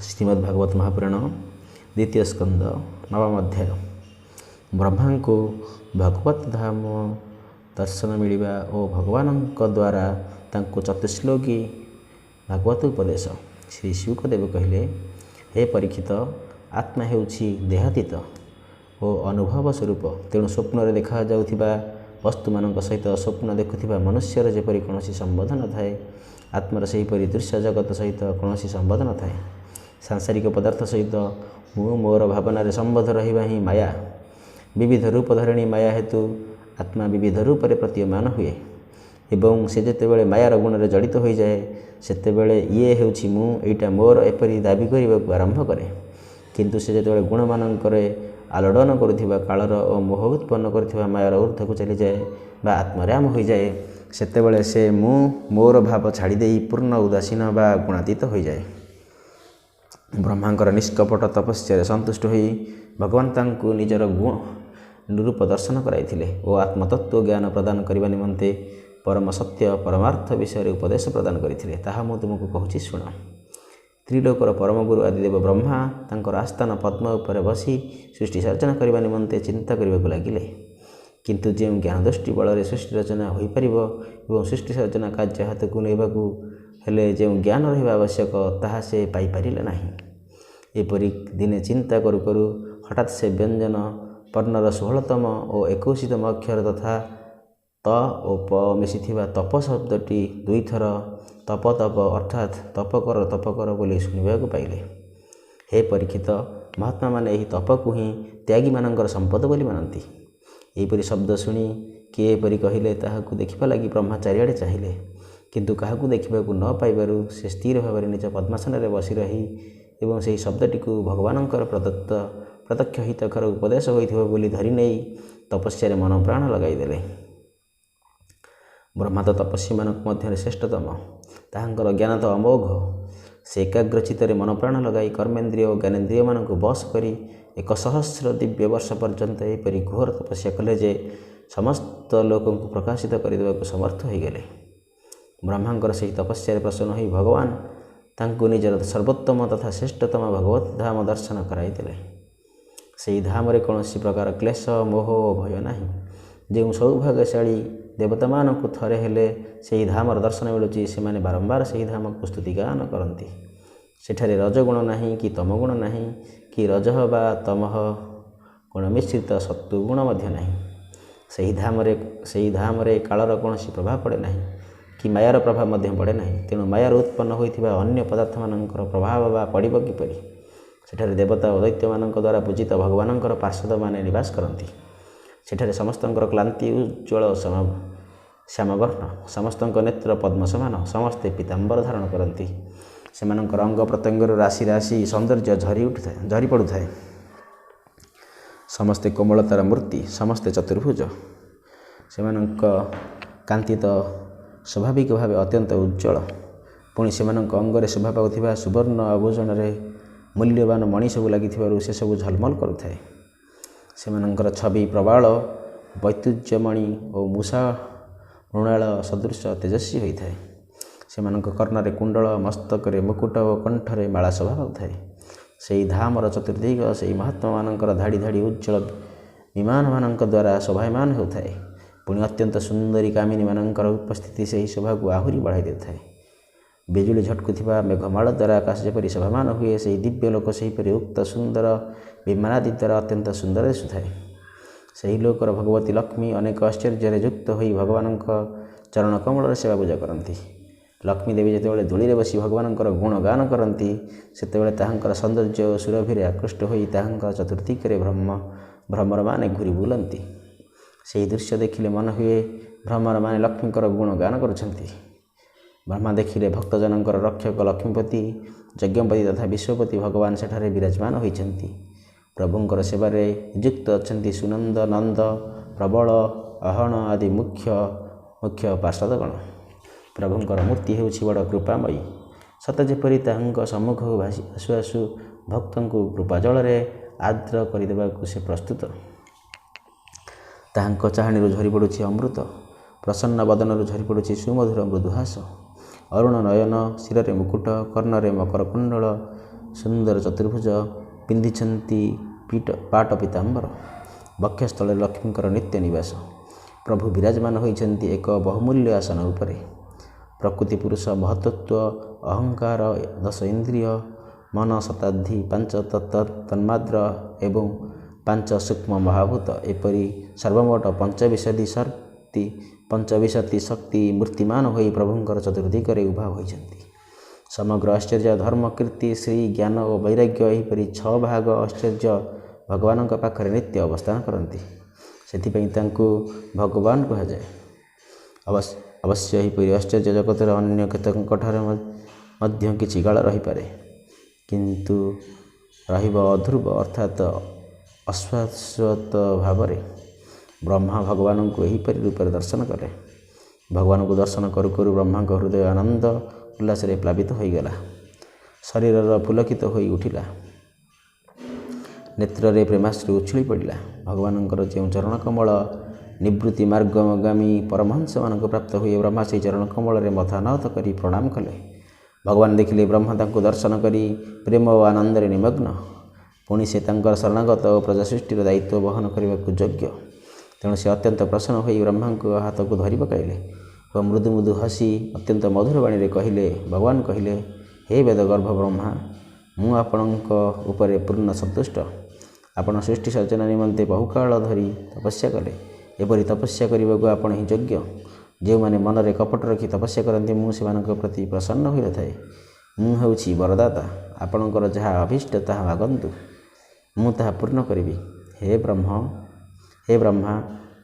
ଶ୍ରୀମଦ୍ ଭାଗବତ ମହାପୁରାଣ ଦ୍ୱିତୀୟ ସ୍କନ୍ଦ ନବମ ଅଧ୍ୟାୟ। ବ୍ରହ୍ମାଙ୍କୁ ଭଗବତ ଧାମ ଦର୍ଶନ ମିଳିବା ଓ ଭଗବାନଙ୍କ ଦ୍ୱାରା ତାଙ୍କୁ ଚତୁଶ୍ଲୋକୀ ଭାଗବତ ଉପଦେଶ। ଶ୍ରୀ ଶୁକଦେବ କହିଲେ, ହେ ପରୀକ୍ଷିତ, ଆତ୍ମା ହେଉଛି ଦେହାତୀତ ଓ ଅନୁଭବ ସ୍ୱରୂପ। ତେଣୁ ସ୍ୱପ୍ନରେ ଦେଖାଯାଉଥିବା ବସ୍ତୁମାନଙ୍କ ସହିତ ସ୍ୱପ୍ନ ଦେଖୁଥିବା ମନୁଷ୍ୟର ଯେପରି କୌଣସି ସମ୍ବନ୍ଧ ନଥାଏ, ଆତ୍ମାର ସେହିପରି ଦୃଶ୍ୟ ଜଗତ ସହିତ କୌଣସି ସମ୍ବନ୍ଧ ନଥାଏ। ସାଂସାରିକ ପଦାର୍ଥ ସହିତ ମୁଁ ମୋର ଭାବନାରେ ସମ୍ବନ୍ଧ ରହିବା ହିଁ ମାୟା। ବିବିଧ ରୂପ ଧାରିଣୀ ମାୟା ହେତୁ ଆତ୍ମା ବିବିଧ ରୂପରେ ପ୍ରତୀୟମାନ ହୁଏ ଏବଂ ସେ ଯେତେବେଳେ ମାୟାର ଗୁଣରେ ଜଡ଼ିତ ହୋଇଯାଏ, ସେତେବେଳେ ଇଏ ହେଉଛି ମୁଁ, ଏଇଟା ମୋର, ଏପରି ଦାବି କରିବାକୁ ଆରମ୍ଭ କରେ। କିନ୍ତୁ ସେ ଯେତେବେଳେ ଗୁଣମାନଙ୍କରେ ଆଲୋଡ଼ନ କରୁଥିବା କାଳର ଓ ମୋହ ଉତ୍ପନ୍ନ କରୁଥିବା ମାୟାର ଉର୍ଦ୍ଧ୍ୱକୁ ଚାଲିଯାଏ ବା ଆତ୍ମରାମ ହୋଇଯାଏ, ସେତେବେଳେ ସେ ମୁଁ ମୋର ଭାବ ଛାଡ଼ିଦେଇ ପୂର୍ଣ୍ଣ ଉଦାସୀନ ବା ଗୁଣାତୀତ ହୋଇଯାଏ। ବ୍ରହ୍ମାଙ୍କର ନିଷ୍କପଟ ତପସ୍ୟାରେ ସନ୍ତୁଷ୍ଟ ହୋଇ ଭଗବାନ ତାଙ୍କୁ ନିଜର ଗୁଣ ରୂପ ଦର୍ଶନ କରାଇଥିଲେ ଓ ଆତ୍ମତତ୍ତ୍ୱ ଜ୍ଞାନ ପ୍ରଦାନ କରିବା ନିମନ୍ତେ ପରମ ସତ୍ୟ ପରମାର୍ଥ ବିଷୟରେ ଉପଦେଶ ପ୍ରଦାନ କରିଥିଲେ। ତାହା ମୁଁ ତୁମକୁ କହୁଛି, ଶୁଣ। ତ୍ରିଲୋକର ପରମଗୁରୁ ଆଦିଦେବ ବ୍ରହ୍ମା ତାଙ୍କର ଆସ୍ଥାନ ପଦ୍ମ ଉପରେ ବସି ସୃଷ୍ଟି ସର୍ଜନା କରିବା ନିମନ୍ତେ ଚିନ୍ତା କରିବାକୁ ଲାଗିଲେ। କିନ୍ତୁ ଯେଉଁ ଜ୍ଞାନ ଦୃଷ୍ଟି ବଳରେ ସୃଷ୍ଟି ରଚନା ହୋଇପାରିବ ଏବଂ ସୃଷ୍ଟି ସର୍ଜନା କାର୍ଯ୍ୟ ହାତକୁ ନେବାକୁ ହେଲେ ଯେଉଁ ଜ୍ଞାନ ରହିବା ଆବଶ୍ୟକ, ତାହା ସେ ପାଇପାରିଲେ ନାହିଁ। ଏପରି ଦିନେ ଚିନ୍ତା କରୁ କରୁ ହଠାତ୍ ସେ ବ୍ୟଞ୍ଜନ ବର୍ଣ୍ଣର 16ତମ ଓ 21ତମ ଅକ୍ଷର ତଥା ତ ଓ ପ ମିଶିଥିବା ତପ ଶବ୍ଦଟି ଦୁଇଥର ତପ ତପ, ଅର୍ଥାତ୍ ତପ କର ତପ କର ବୋଲି ଶୁଣିବାକୁ ପାଇଲେ। ହେ ପରୀକ୍ଷିତ, ମହାତ୍ମାମାନେ ଏହି ତପକୁ ହିଁ ତ୍ୟାଗୀମାନଙ୍କର ସମ୍ପଦ ବୋଲି ମାନନ୍ତି। ଏହିପରି ଶବ୍ଦ ଶୁଣି କିଏ ଏପରି କହିଲେ, ତାହାକୁ ଦେଖିବା ଲାଗି ବ୍ରହ୍ମା ଚାରିଆଡ଼େ ଚାହିଁଲେ। କିନ୍ତୁ କାହାକୁ ଦେଖିବାକୁ ନ ପାଇବାରୁ ସେ ସ୍ଥିର ଭାବରେ ନିଜ ପଦ୍ମାସନରେ ବସି ରହି ଏବଂ ସେହି ଶବ୍ଦଟିକୁ ଭଗବାନଙ୍କର ପ୍ରଦତ୍ତ ପ୍ରତ୍ୟକ୍ଷ ହିତକର ଉପଦେଶ ହୋଇଥିବ ବୋଲି ଧରି ନେଇ ତପସ୍ୟାରେ ମନ ପ୍ରାଣ ଲଗାଇଦେଲେ। ବ୍ରହ୍ମା ତ ତପସ୍ୱୀମାନଙ୍କ ମଧ୍ୟରେ ଶ୍ରେଷ୍ଠତମ। ତାହାଙ୍କର ଜ୍ଞାନ ତ ଅମୋଘ। ସେ ଏକାଗ୍ର ଚିତ୍ତରେ ମନ ପ୍ରାଣ ଲଗାଇ କର୍ମେନ୍ଦ୍ରିୟ ଓ ଜ୍ଞାନେନ୍ଦ୍ରିୟମାନଙ୍କୁ ବଶ କରି 1000 ଦିବ୍ୟ ବର୍ଷ ପର୍ଯ୍ୟନ୍ତ ଏହିପରି ଘୋର ତପସ୍ୟା କଲେ ଯେ ସମସ୍ତ ଲୋକଙ୍କୁ ପ୍ରକାଶିତ କରିଦେବାକୁ ସମର୍ଥ ହୋଇଗଲେ। ବ୍ରହ୍ମାଙ୍କର ସେହି ତପସ୍ୟାରେ ପ୍ରସନ୍ନ ହୋଇ ଭଗବାନ ତାଙ୍କୁ ନିଜର ସର୍ବୋତ୍ତମ ତଥା ଶ୍ରେଷ୍ଠତମ ଭଗବତ ଧାମ ଦର୍ଶନ କରାଇଦେଲେ। ସେହି ଧାମରେ କୌଣସି ପ୍ରକାର କ୍ଲେଶ, ମୋହ ଓ ଭୟ ନାହିଁ। ଯେଉଁ ସୌଭାଗ୍ୟଶାଳୀ ଦେବତାମାନଙ୍କୁ ଥରେ ହେଲେ ସେହି ଧାମର ଦର୍ଶନ ମିଳୁଛି, ସେମାନେ ବାରମ୍ବାର ସେହି ଧାମକୁ ସ୍ତୁତିଗାନ କରନ୍ତି। ସେଠାରେ ରଜଗୁଣ ନାହିଁ କି ତମଗୁଣ ନାହିଁ କି ରଜଃ ବା ତମଃ ଗୁଣ ମିଶ୍ରିତ ସତ୍ୱଗୁଣ ମଧ୍ୟ ନାହିଁ। ସେହି ଧାମରେ କାଳର କୌଣସି ପ୍ରଭାବ ପଡ଼େ ନାହିଁ କି ମାୟାର ପ୍ରଭାବ ମଧ୍ୟ ପଡ଼େ ନାହିଁ। ତେଣୁ ମାୟାରୁ ଉତ୍ପନ୍ନ ହୋଇଥିବା ଅନ୍ୟ ପଦାର୍ଥମାନଙ୍କର ପ୍ରଭାବ ବା ପଡ଼ିବ କିପରି? ସେଠାରେ ଦେବତା ଓ ଦୈତ୍ୟମାନଙ୍କ ଦ୍ୱାରା ପୂଜିତ ଭଗବାନଙ୍କର ପାର୍ଶ୍ୱଦମାନେ ନିବାସ କରନ୍ତି। ସେଠାରେ ସମସ୍ତଙ୍କର କ୍ଳାନ୍ତି ଉଜ୍ଜ୍ୱଳ ଶ୍ୟାମବର୍ଣ୍ଣ, ସମସ୍ତଙ୍କ ନେତ୍ର ପଦ୍ମ ସମାନ, ସମସ୍ତେ ପୀତାମ୍ବର ଧାରଣ କରନ୍ତି। ସେମାନଙ୍କର ଅଙ୍ଗ ପ୍ରତ୍ୟଙ୍ଗରୁ ରାଶି ରାଶି ସୌନ୍ଦର୍ଯ୍ୟ ଝରି ଉଠୁଥାଏ, ଝରି ପଡ଼ୁଥାଏ। ସମସ୍ତେ କୋମଳତାର ମୂର୍ତ୍ତି, ସମସ୍ତେ ଚତୁର୍ଭୁଜ। ସେମାନଙ୍କ କାନ୍ତି ତ ସ୍ୱାଭାବିକ ଭାବେ ଅତ୍ୟନ୍ତ ଉଜ୍ଜ୍ୱଳ। ପୁଣି ସେମାନଙ୍କ ଅଙ୍ଗରେ ଶୋଭା ପାଉଥିବା ସୁବର୍ଣ୍ଣ ଆଭୂଷଣରେ ମୂଲ୍ୟବାନ ମଣି ସବୁ ଲାଗିଥିବାରୁ ସେସବୁ ଝଲମଲ କରୁଥାଏ। ସେମାନଙ୍କର ଛବି ପ୍ରବାଳ ବୈଦୁର୍ଯ୍ୟମଣି ଓ ମୂଷା ମୃଣାଳ ସଦୃଶ ତେଜସ୍ୱୀ ହୋଇଥାଏ। ସେମାନଙ୍କ କର୍ଣ୍ଣରେ କୁଣ୍ଡଳ, ମସ୍ତକରେ ମୁକୁଟ ଓ କଣ୍ଠରେ ମାଳା ଶୋଭା ପାଉଥାଏ। ସେହି ଧାମର ଚତୁର୍ଦିଗ ସେହି ମହାତ୍ମାମାନଙ୍କର ଧାଡ଼ି ଧାଡ଼ି ଉଜ୍ଜ୍ୱଳ ବିମାନମାନଙ୍କ ଦ୍ୱାରା ଶୋଭାୟମାନ ହେଉଥାଏ। ପୁଣି ଅତ୍ୟନ୍ତ ସୁନ୍ଦରୀ କାମିନୀମାନଙ୍କର ଉପସ୍ଥିତି ସେହି ଶୋଭାକୁ ଆହୁରି ବଢ଼ାଇ ଦେଉଥାଏ। ବିଜୁଳି ଝଟକୁଥିବା ମେଘମାଳ ଦ୍ୱାରା ଆକାଶ ଯେପରି ଶୋଭାମାନ ହୁଏ, ସେହି ଦିବ୍ୟ ଲୋକ ସେହିପରି ଉକ୍ତ ସୁନ୍ଦର ବିମାନାଦି ଦ୍ୱାରା ଅତ୍ୟନ୍ତ ସୁନ୍ଦର ଦିଶୁଥାଏ। ସେହି ଲୋକର ଭଗବତୀ ଲକ୍ଷ୍ମୀ ଅନେକ ଐଶ୍ୱର୍ଯ୍ୟରେ ଯୁକ୍ତ ହୋଇ ଭଗବାନଙ୍କ ଚରଣ କମଳରେ ସେବା ପୂଜା କରନ୍ତି। ଲକ୍ଷ୍ମୀ ଦେବୀ ଯେତେବେଳେ ଦୋଳିରେ ବସି ଭଗବାନଙ୍କର ଗୁଣଗାନ କରନ୍ତି, ସେତେବେଳେ ତାହାଙ୍କର ସୌନ୍ଦର୍ଯ୍ୟ ଓ ସୁରଭିରେ ଆକୃଷ୍ଟ ହୋଇ ତାହାଙ୍କ ଚତୁର୍ଦିଗରେ ଭ୍ରମରମାନେ ଘୂରି ବୁଲନ୍ତି। ସେହି ଦୃଶ୍ୟ ଦେଖିଲେ ମନେ ହୁଏ ଭ୍ରମରମାନେ ଲକ୍ଷ୍ମୀଙ୍କର ଗୁଣଗାନ କରୁଛନ୍ତି। ବ୍ରହ୍ମା ଦେଖିଲେ ଭକ୍ତଜନଙ୍କର ରକ୍ଷକ ଲକ୍ଷ୍ମୀପତି, ଯଜ୍ଞପତି ତଥା ବିଶ୍ୱପତି ଭଗବାନ ସେଠାରେ ବିରାଜମାନ ହୋଇଛନ୍ତି। ପ୍ରଭୁଙ୍କର ସେବାରେ ନିଯୁକ୍ତ ଅଛନ୍ତି ସୁନନ୍ଦ, ନନ୍ଦ, ପ୍ରବଳ, ଅହଣ ଆଦି ମୁଖ୍ୟ ମୁଖ୍ୟ ପାର୍ଷଦଗଣ। ପ୍ରଭୁଙ୍କର ମୂର୍ତ୍ତି ହେଉଛି ବଡ଼ କୃପାମୟୀ। ସତେ ଯେପରି ତାହାଙ୍କ ସମ୍ମୁଖକୁ ଭାସି ଆସୁ ଆସୁ ଭକ୍ତଙ୍କୁ କୃପାଜଳରେ ଆର୍ଦ୍ର କରିଦେବାକୁ ସେ ପ୍ରସ୍ତୁତ। ତାହାଙ୍କ ଚାହାଣୀରୁ ଝରି ପଡ଼ୁଛି ଅମୃତ, ପ୍ରସନ୍ନ ବଦନରୁ ଝରି ପଡ଼ୁଛି ସୁମଧୁର ମୃଦୁହାସ। ଅରୁଣ ନୟନ, ଶିରରେ ମୁକୁଟ, କର୍ଣ୍ଣରେ ମକର କୁଣ୍ଡଳ, ସୁନ୍ଦର ଚତୁର୍ଭୁଜ, ପିନ୍ଧିଛନ୍ତି ପାଟ ପୀତାମ୍ବର। ବକ୍ଷସ୍ଥଳରେ ଲକ୍ଷ୍ମୀଙ୍କର ନିତ୍ୟ ନିବାସ। ପ୍ରଭୁ ବିରାଜମାନ ହୋଇଛନ୍ତି ଏକ ବହୁମୂଲ୍ୟ ଆସନ ଉପରେ। ପ୍ରକୃତି, ପୁରୁଷ, ମହତ୍ତତ୍ଵ, ଅହଙ୍କାର, 10 ଇନ୍ଦ୍ରିୟ, ମନ, ଶତାବ୍ଦୀ, 5 ତନ୍ମାତ୍ର ଏବଂ 5 ସୂକ୍ଷ୍ମ ମହାଭୂତ, ଏପରି ସର୍ବମୋଟ ପଞ୍ଚବିଂଶତି ଶକ୍ତି ମୂର୍ତ୍ତିମାନ ହୋଇ ପ୍ରଭୁଙ୍କର ଚତୁର୍ଦିଗରେ ଉଭା ହୋଇଛନ୍ତି। ସମଗ୍ର ଐଶ୍ୱର୍ଯ୍ୟ, ଧର୍ମ, କୀର୍ତ୍ତି, ଶ୍ରୀ, ଜ୍ଞାନ ଓ ବୈରାଗ୍ୟ, ଏହିପରି 6 ଭାଗ ଐଶ୍ୱର୍ଯ୍ୟ ଭଗବାନଙ୍କ ପାଖରେ ନିତ୍ୟ ଅବସ୍ଥାନ କରନ୍ତି। ସେଥିପାଇଁ ତାଙ୍କୁ ଭଗବାନ କୁହାଯାଏ। ଅବଶ୍ୟ ଏହିପରି ଐଶ୍ୱର୍ଯ୍ୟ ଜଗତର ଅନ୍ୟ କେତେକଙ୍କଠାରେ ମଧ୍ୟ କିଛି କାଳ ରହିପାରେ, କିନ୍ତୁ ରହିବ ଅଧ୍ରୁବ, ଅର୍ଥାତ୍ ଅଶାଶ୍ୱତ ଭାବରେ। ବ୍ରହ୍ମା ଭଗବାନଙ୍କୁ ଏହିପରି ରୂପରେ ଦର୍ଶନ କଲେ। ଭଗବାନଙ୍କୁ ଦର୍ଶନ କରୁ କରୁ ବ୍ରହ୍ମାଙ୍କ ହୃଦୟ ଆନନ୍ଦ ଉଲ୍ଲାସରେ ପ୍ଲାବିତ ହୋଇଗଲା। ଶରୀରର ପୁଲକିତ ହୋଇ ଉଠିଲା। ନେତ୍ରରେ ପ୍ରେମାଶ୍ରୁ ଉଛୁଳି ପଡ଼ିଲା। ଭଗବାନଙ୍କର ଯେଉଁ ଚରଣକମଳ ନିବୃତ୍ତି ମାର୍ଗଗାମୀ ପରମହଂସମାନଙ୍କୁ ପ୍ରାପ୍ତ ହୁଏ, ବ୍ରହ୍ମା ସେହି ଚରଣକମଳରେ ମଥାନତ କରି ପ୍ରଣାମ କଲେ। ଭଗବାନ ଦେଖିଲେ ବ୍ରହ୍ମା ତାଙ୍କୁ ଦର୍ଶନ କରି ପ୍ରେମ ଓ ଆନନ୍ଦରେ ନିମଗ୍ନ। ପୁଣି ସେ ତାଙ୍କର ଶରଣାଗତ ଓ ପ୍ରଜା ସୃଷ୍ଟିର ଦାୟିତ୍ୱ ବହନ କରିବାକୁ ଯୋଗ୍ୟ। ତେଣୁ ସେ ଅତ୍ୟନ୍ତ ପ୍ରସନ୍ନ ହୋଇ ବ୍ରହ୍ମାଙ୍କ ହାତକୁ ଧରି ପକାଇଲେ ଏବଂ ମୃଦୁ ମୃଦୁ ହସି ଅତ୍ୟନ୍ତ ମଧୁର ବାଣୀରେ କହିଲେ, ଭଗବାନ କହିଲେ, ହେ ବେଦଗର୍ଭ ବ୍ରହ୍ମା, ମୁଁ ଆପଣଙ୍କ ଉପରେ ପୂର୍ଣ୍ଣ ସନ୍ତୁଷ୍ଟ। ଆପଣ ସୃଷ୍ଟି ସର୍ଜନା ନିମନ୍ତେ ବହୁକାଳ ଧରି ତପସ୍ୟା କଲେ। ଏପରି ତପସ୍ୟା କରିବାକୁ ଆପଣ ହିଁ ଯୋଗ୍ୟ। ଯେଉଁମାନେ ମନରେ କପଟ ରଖି ତପସ୍ୟା କରନ୍ତି, ମୁଁ ସେମାନଙ୍କ ପ୍ରତି ପ୍ରସନ୍ନ ହୋଇନଥାଏ। ମୁଁ ହେଉଛି ବରଦାତା। ଆପଣଙ୍କର ଯାହା ଅଭୀଷ୍ଟ ତାହା ମାଗନ୍ତୁ, ମୁଁ ତାହା ପୂର୍ଣ୍ଣ କରିବି। ହେ ବ୍ରହ୍ମା,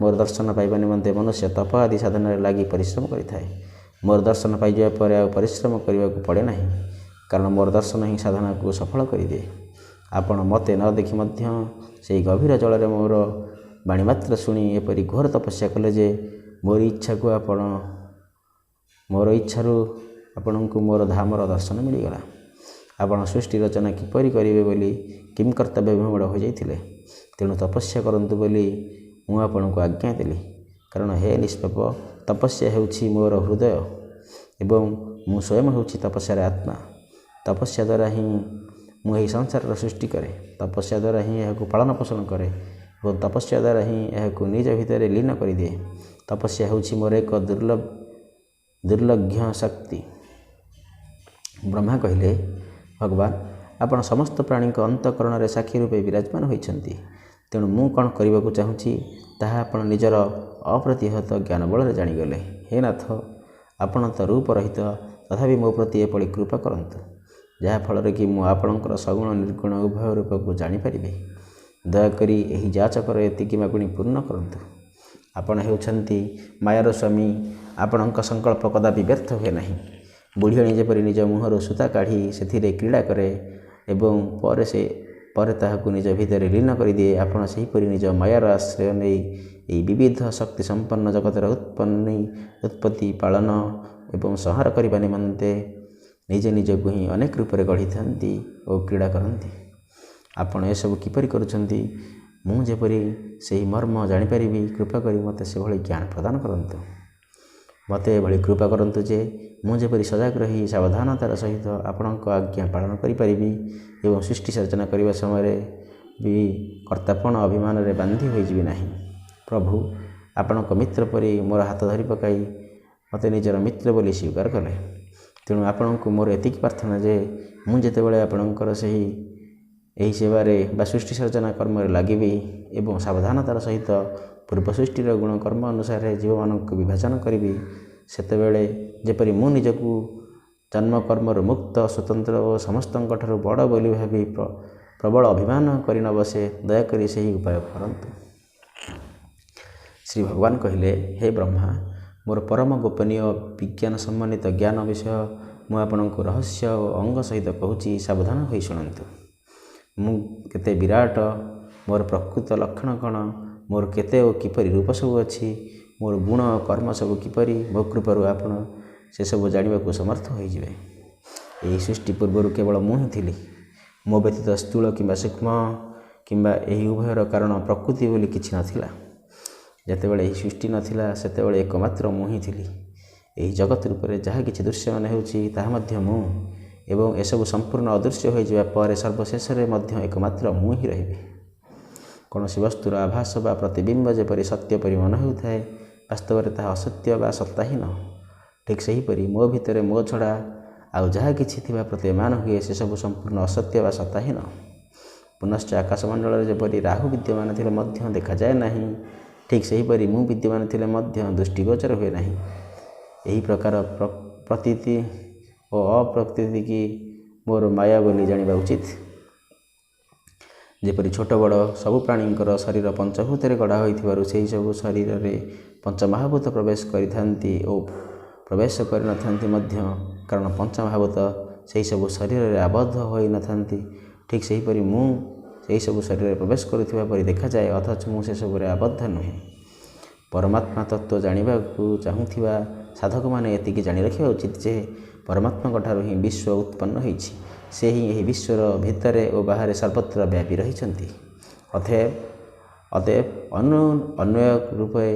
ମୋର ଦର୍ଶନ ପାଇବା ନିମନ୍ତେ ମନୁଷ୍ୟ ତପ ଆଦି ସାଧନାରେ ଲାଗି ପରିଶ୍ରମ କରିଥାଏ। ମୋର ଦର୍ଶନ ପାଇଯିବା ପରେ ଆଉ ପରିଶ୍ରମ କରିବାକୁ ପଡ଼େ ନାହିଁ, କାରଣ ମୋର ଦର୍ଶନ ହିଁ ସାଧନାକୁ ସଫଳ କରିଦିଏ। ଆପଣ ମୋତେ ନ ଦେଖି ମଧ୍ୟ ସେହି ଗଭୀର ଜଳରେ ମୋର ବାଣୀ ମାତ୍ର ଶୁଣି ଏପରି ଘୋର ତପସ୍ୟା କଲେ ଯେ ମୋର ଇଚ୍ଛାରୁ ଆପଣଙ୍କୁ ମୋର ଧାମର ଦର୍ଶନ ମିଳିଗଲା। ଆପଣ ସୃଷ୍ଟି ରଚନା କିପରି କରିବେ ବୋଲି କିମ୍ କର୍ତ୍ତବ୍ୟ ବିମୂଢ଼ ହୋଇଯାଇଥିଲେ। ତେଣୁ ତପସ୍ୟା କରନ୍ତୁ ବୋଲି ମୁଁ ଆପଣଙ୍କୁ ଆଜ୍ଞା ଦେଲି। କାରଣ ହେ ନିଷ୍ପାପ, ତପସ୍ୟା ହେଉଛି ମୋର ହୃଦୟ ଏବଂ ମୁଁ ସ୍ୱୟଂ ହେଉଛି ତପସ୍ୟାର ଆତ୍ମା। ତପସ୍ୟା ଦ୍ୱାରା ହିଁ ମୁଁ ଏହି ସଂସାରର ସୃଷ୍ଟି କରେ, ତପସ୍ୟା ଦ୍ୱାରା ହିଁ ଏହାକୁ ପାଳନ ପୋଷଣ କରେ ଏବଂ ତପସ୍ୟା ଦ୍ୱାରା ହିଁ ଏହାକୁ ନିଜ ଭିତରେ ଲୀନ କରିଦିଏ। ତପସ୍ୟା ହେଉଛି ମୋର ଏକ ଦୁର୍ଲଭ୍ୟ ଶକ୍ତି। ବ୍ରହ୍ମା କହିଲେ, ଭଗବାନ, ଆପଣ ସମସ୍ତ ପ୍ରାଣୀଙ୍କ ଅନ୍ତଃକରଣରେ ସାକ୍ଷୀ ରୂପେ ବିରାଜମାନ ହୋଇଛନ୍ତି। ତେଣୁ ମୁଁ କ'ଣ କରିବାକୁ ଚାହୁଁଛି ତାହା ଆପଣ ନିଜର ଅପ୍ରତିହତ ଜ୍ଞାନ ବଳରେ ଜାଣିଗଲେ। ହେ ନାଥ, ଆପଣ ତ ରୂପ ରହିତ, ତଥାପି ମୋ ପ୍ରତି ଏପରି କୃପା କରନ୍ତୁ ଯାହାଫଳରେ କି ମୁଁ ଆପଣଙ୍କର ସଗୁଣ ନିର୍ଗୁଣ ଉଭୟ ରୂପକୁ ଜାଣିପାରିବି। ଦୟାକରି ଏହି ଯାଚକର ଏତିକି ମାଗୁଣି ପୂର୍ଣ୍ଣ କରନ୍ତୁ। ଆପଣ ହେଉଛନ୍ତି ମାୟାର ସ୍ୱାମୀ। ଆପଣଙ୍କ ସଂକଳ୍ପ କଦାପି ବ୍ୟର୍ଥ ହୁଏ ନାହିଁ। ବୁଢ଼ିଆଣୀ ଯେପରି ନିଜ ମୁହଁରୁ ସୂତା କାଢ଼ି ସେଥିରେ କ୍ରୀଡ଼ା କରେ ଏବଂ ପରେ ତାହାକୁ ନିଜ ଭିତରେ ଲୀନ କରିଦିଏ, ଆପଣ ସେହିପରି ନିଜ ମାୟାର ଆଶ୍ରୟ ନେଇ ଏହି ବିବିଧ ଶକ୍ତି ସମ୍ପନ୍ନ ଜଗତର ଉତ୍ପତ୍ତି, ପାଳନ ଏବଂ ସଂହାର କରିବା ନିମନ୍ତେ ନିଜେ ନିଜକୁ ହିଁ ଅନେକ ରୂପରେ ଗଢ଼ିଥାନ୍ତି ଓ କ୍ରୀଡ଼ା କରନ୍ତି। ଆପଣ ଏସବୁ କିପରି କରୁଛନ୍ତି, ମୁଁ ଯେପରି ସେହି ମର୍ମ ଜାଣିପାରିବି, କୃପା କରି ମୋତେ ସେଭଳି ଜ୍ଞାନ ପ୍ରଦାନ କରନ୍ତୁ। ମୋତେ ଏଭଳି କୃପା କରନ୍ତୁ ଯେ ମୁଁ ଯେପରି ସଜାଗ ରହି ସାବଧାନତାର ସହିତ ଆପଣଙ୍କ ଆଜ୍ଞା ପାଳନ କରିପାରିବି ଏବଂ ସୃଷ୍ଟି ସର୍ଜନା କରିବା ସମୟରେ ବି କର୍ତ୍ତାପଣ ଅଭିମାନରେ ବାନ୍ଧି ହୋଇଯିବି ନାହିଁ। ପ୍ରଭୁ ଆପଣଙ୍କ ମିତ୍ର ପରି ମୋର ହାତ ଧରି ପକାଇ ମୋତେ ନିଜର ମିତ୍ର ବୋଲି ସ୍ୱୀକାର କଲେ। ତେଣୁ ଆପଣଙ୍କୁ ମୋର ଏତିକି ପ୍ରାର୍ଥନା ଯେ ମୁଁ ଯେତେବେଳେ ଆପଣଙ୍କର ଏହି ସେବାରେ ବା ସୃଷ୍ଟି ସର୍ଜନା କର୍ମରେ ଲାଗିବି ଏବଂ ସାବଧାନତାର ସହିତ ପୂର୍ବ ସୃଷ୍ଟିର ଗୁଣ କର୍ମ ଅନୁସାରେ ଜୀବମାନଙ୍କୁ ବିଭାଜନ କରିବି, ସେତେବେଳେ ଯେପରି ମୁଁ ନିଜକୁ ଜନ୍ମ କର୍ମରୁ ମୁକ୍ତ, ସ୍ୱତନ୍ତ୍ର ଓ ସମସ୍ତଙ୍କ ଠାରୁ ବଡ଼ ବୋଲି ଭାବି ପ୍ରବଳ ଅଭିମାନ କରି ନ ବସେ, ଦୟାକରି ସେହି ଉପାୟ କରନ୍ତୁ। ଶ୍ରୀ ଭଗବାନ କହିଲେ, ହେ ବ୍ରହ୍ମା, ମୋର ପରମ ଗୋପନୀୟ ବିଜ୍ଞାନ ସମ୍ବନ୍ଧିତ ଜ୍ଞାନ ବିଷୟ ମୁଁ ଆପଣଙ୍କୁ ରହସ୍ୟ ଓ ଅଙ୍ଗ ସହିତ କହୁଛି, ସାବଧାନ ହୋଇ ଶୁଣନ୍ତୁ। ମୁଁ କେତେ ବିରାଟ, ମୋର ପ୍ରକୃତ ଲକ୍ଷଣ କ'ଣ, ମୋର କେତେ ଓ କିପରି ରୂପ ସବୁ ଅଛି, ମୋର ଗୁଣ ଓ କର୍ମ ସବୁ କିପରି, ମୋ କୃପାରୁ ଆପଣ ସେସବୁ ଜାଣିବାକୁ ସମର୍ଥ ହୋଇଯିବେ। ଏହି ସୃଷ୍ଟି ପୂର୍ବରୁ କେବଳ ମୁଁ ହିଁ ଥିଲି। ମୋ ବ୍ୟତୀତ ସ୍ଥୂଳ କିମ୍ବା ସୂକ୍ଷ୍ମ କିମ୍ବା ଏହି ଉଭୟର କାରଣ ପ୍ରକୃତି ବୋଲି କିଛି ନଥିଲା। ଯେତେବେଳେ ଏହି ସୃଷ୍ଟି ନଥିଲା, ସେତେବେଳେ ଏକମାତ୍ର ମୁଁ ହିଁ ଥିଲି। ଏହି ଜଗତ ରୂପରେ ଯାହା କିଛି ଦୃଶ୍ୟମାନ ହେଉଛି ତାହା ମଧ୍ୟ ମୁଁ। ଏବଂ ଏସବୁ ସମ୍ପୂର୍ଣ୍ଣ ଅଦୃଶ୍ୟ ହୋଇଯିବା ପରେ ସର୍ବଶେଷରେ ମଧ୍ୟ ଏକମାତ୍ର ମୁଁ ହିଁ ରହିବି। କୌଣସି ବସ୍ତୁର ଆଭାସ ବା ପ୍ରତିବିମ୍ବ ଯେପରି ସତ୍ୟ ପରି ମନେ ହେଉଥାଏ, ବାସ୍ତବରେ ତାହା ଅସତ୍ୟ ବା ସତ୍ତାହୀନ, ଠିକ୍ ସେହିପରି ମୋ ଭିତରେ ମୋ ଛଡ଼ା ଆଉ ଯାହା କିଛି ଥିବା ପ୍ରତୀୟମାନ ହୁଏ, ସେସବୁ ସମ୍ପୂର୍ଣ୍ଣ ଅସତ୍ୟ ବା ସତ୍ତାହୀନ। ପୁନଶ୍ଚ ଆକାଶମଣ୍ଡଳରେ ଯେପରି ରାହୁ ବିଦ୍ୟମାନ ଥିଲେ ମଧ୍ୟ ଦେଖାଯାଏ ନାହିଁ, ଠିକ୍ ସେହିପରି ମୁଁ ବିଦ୍ୟମାନ ଥିଲେ ମଧ୍ୟ ଦୃଷ୍ଟିଗୋଚର ହୁଏ ନାହିଁ। ଏହି ପ୍ରକାର ପ୍ରତୀତି ଓ ଅପ୍ରତୀତିକି ମୋର ମାୟା ବୋଲି ଜାଣିବା ଉଚିତ। ଯେପରି ଛୋଟ ବଡ଼ ସବୁ ପ୍ରାଣୀଙ୍କର ଶରୀର ପଞ୍ଚଭୂତରେ ଗଢ଼ା ହୋଇଥିବାରୁ ସେହି ସବୁ ଶରୀରରେ ପଞ୍ଚମହାଭୂତ ପ୍ରବେଶ କରିଥାନ୍ତି ଓ ପ୍ରବେଶ କରିନଥାନ୍ତି ମଧ୍ୟ, କାରଣ ପଞ୍ଚମହାଭୂତ ସେହିସବୁ ଶରୀରରେ ଆବଦ୍ଧ ହୋଇନଥାନ୍ତି। ଠିକ୍ ସେହିପରି ମୁଁ ସେହିସବୁ ଶରୀରରେ ପ୍ରବେଶ କରୁଥିବା ପରି ଦେଖାଯାଏ, ଅଥଚ ମୁଁ ସେସବୁରେ ଆବଦ୍ଧ ନୁହେଁ। ପରମାତ୍ମା ତତ୍ତ୍ୱ ଜାଣିବାକୁ ଚାହୁଁଥିବା ସାଧକମାନେ ଏତିକି ଜାଣି ରଖିବା ଉଚିତ ଯେ ପରମାତ୍ମାଙ୍କ ଠାରୁ ହିଁ ବିଶ୍ୱ ଉତ୍ପନ୍ନ ହୋଇଛି। ସେ ହିଁ ଏହି ବିଶ୍ୱର ଭିତରେ ଓ ବାହାରେ ସର୍ବତ୍ର ବ୍ୟାପି ରହିଛନ୍ତି। ଅତଏବ ଅନ୍ୱୟ ରୂପେ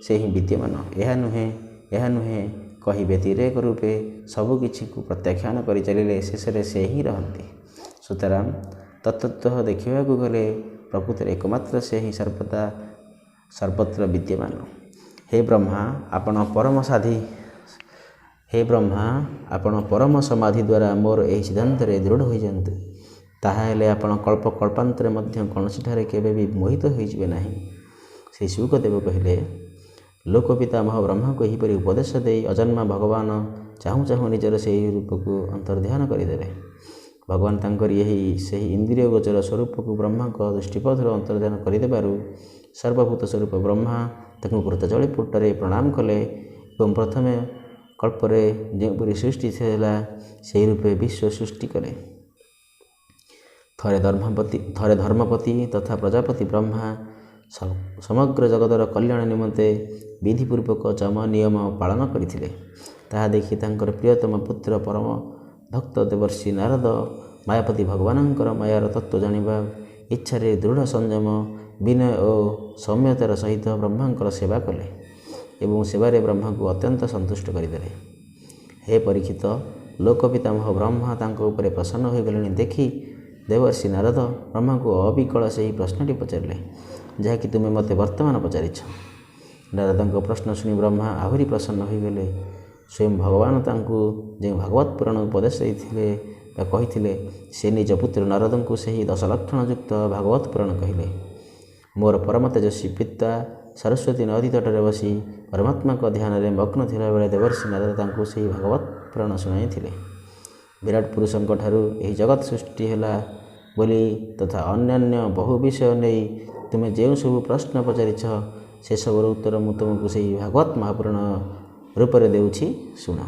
ସେ ହିଁ ବିଦ୍ୟମାନ। ଏହା ନୁହେଁ କହି ବ୍ୟତିରେକ ରୂପେ ସବୁକିଛିକୁ ପ୍ରତ୍ୟାଖ୍ୟାନ କରି ଚାଲିଲେ ଶେଷରେ ସେ ହିଁ ରହନ୍ତି। ସୁତରାଂ ତତ୍ତ୍ୱତଃ ଦେଖିବାକୁ ଗଲେ ପ୍ରକୃତରେ ଏକମାତ୍ର ସେ ହିଁ ସର୍ବଦା ସର୍ବତ୍ର ବିଦ୍ୟମାନ। ହେ ବ୍ରହ୍ମା, ଆପଣ ପରମ ସମାଧି ଦ୍ୱାରା ମୋର ଏହି ସିଦ୍ଧାନ୍ତରେ ଦୃଢ଼ ହୋଇଯାଆନ୍ତୁ। ତାହାହେଲେ ଆପଣ କଳ୍ପ କଳ୍ପାନ୍ତରେ ମଧ୍ୟ କୌଣସିଠାରେ କେବେ ବି ମୋହିତ ହୋଇଯିବେ ନାହିଁ। ଶ୍ରୀ ଶୁକଦେବ କହିଲେ, ଲୋକପିତାମହ ବ୍ରହ୍ମାଙ୍କୁ ଏହିପରି ଉପଦେଶ ଦେଇ ଅଜନ୍ମା ଭଗବାନ ଚାହୁଁ ଚାହୁଁ ନିଜର ସେହି ରୂପକୁ ଅନ୍ତର୍ଧ୍ୟାନ କରିଦେଲେ। ଭଗବାନ ତାଙ୍କରି ଏହି ସେହି ଇନ୍ଦ୍ରିୟ ଗୋଚର ସ୍ୱରୂପକୁ ବ୍ରହ୍ମାଙ୍କ ଦୃଷ୍ଟିପଥରୁ ଅନ୍ତର୍ଧ୍ୟାନ କରିଦେବାରୁ ସର୍ବଭୂତ ସ୍ୱରୂପ ବ୍ରହ୍ମା ତାଙ୍କୁ କୃତାଞ୍ଜଳି ପୁଟରେ ପ୍ରଣାମ କଲେ ଏବଂ ପ୍ରଥମେ କଳ୍ପରେ ଯେଉଁପରି ସୃଷ୍ଟି ହେଲା, ସେହି ରୂପେ ବିଶ୍ୱ ସୃଷ୍ଟି କଲେ। ଥରେ ଧର୍ମପତି ତଥା ପ୍ରଜାପତି ବ୍ରହ୍ମା ସମଗ୍ର ଜଗତର କଲ୍ୟାଣ ନିମନ୍ତେ ବିଧିପୂର୍ବକ ଯମ ନିୟମ ପାଳନ କରିଥିଲେ। ତାହା ଦେଖି ତାଙ୍କର ପ୍ରିୟତମ ପୁତ୍ର ପରମ ଭକ୍ତ ଦେବର୍ଷି ନାରଦ ମାୟାପତି ଭଗବାନଙ୍କର ମାୟାର ତତ୍ତ୍ୱ ଜାଣିବା ଇଚ୍ଛାରେ ଦୃଢ଼ ସଂଯମ, ବିନୟ ଓ ସୌମ୍ୟତାର ସହିତ ବ୍ରହ୍ମାଙ୍କର ସେବା କଲେ ଏବଂ ସେବାରେ ବ୍ରହ୍ମାଙ୍କୁ ଅତ୍ୟନ୍ତ ସନ୍ତୁଷ୍ଟ କରିଦେଲେ। ହେ ପରୀକ୍ଷିତ, ଲୋକପିତାମହ ବ୍ରହ୍ମା ତାଙ୍କ ଉପରେ ପ୍ରସନ୍ନ ହୋଇଗଲେଣି ଦେଖି ଦେବର୍ଷି ନାରଦ ବ୍ରହ୍ମାଙ୍କୁ ଅବିକଳ ସେହି ପ୍ରଶ୍ନଟି ପଚାରିଲେ, ଯାହାକି ତୁମେ ମୋତେ ବର୍ତ୍ତମାନ ପଚାରିଛ। ନାରଦଙ୍କ ପ୍ରଶ୍ନ ଶୁଣି ବ୍ରହ୍ମା ଆହୁରି ପ୍ରସନ୍ନ ହୋଇଗଲେ। ସ୍ୱୟଂ ଭଗବାନ ତାଙ୍କୁ ଯେଉଁ ଭାଗବତ ପୁରାଣ ଉପଦେଶ ଦେଇଥିଲେ ବା କହିଥିଲେ, ସେ ନିଜ ପୁତ୍ର ନାରଦଙ୍କୁ ସେହି ଦଶଲକ୍ଷଣଯୁକ୍ତ ଭାଗବତ ପୁରାଣ କହିଲେ। ମୋର ପରମ ତେଜସ୍ୱୀ ପିତା ସରସ୍ୱତୀ ନଦୀ ତଟରେ ବସି ପରମାତ୍ମାଙ୍କ ଧ୍ୟାନରେ ମଗ୍ନ ଥିଲାବେଳେ ଦେବର୍ଷି ନାରଦ ତାଙ୍କୁ ସେହି ଭାଗବତ ପୁରାଣ ଶୁଣାଇଥିଲେ। ବିରାଟ ପୁରୁଷଙ୍କ ଠାରୁ ଏହି ଜଗତ ସୃଷ୍ଟି ହେଲା ବୋଲି ତଥା ଅନ୍ୟାନ୍ୟ ବହୁ ବିଷୟ ନେଇ ତୁମେ ଯେଉଁ ସବୁ ପ୍ରଶ୍ନ ପଚାରିଛ, ସେସବୁର ଉତ୍ତର ମୁଁ ତୁମକୁ ସେହି ଭାଗବତ ମହାପୁରାଣ ରୂପରେ ଦେଉଛି, ଶୁଣ।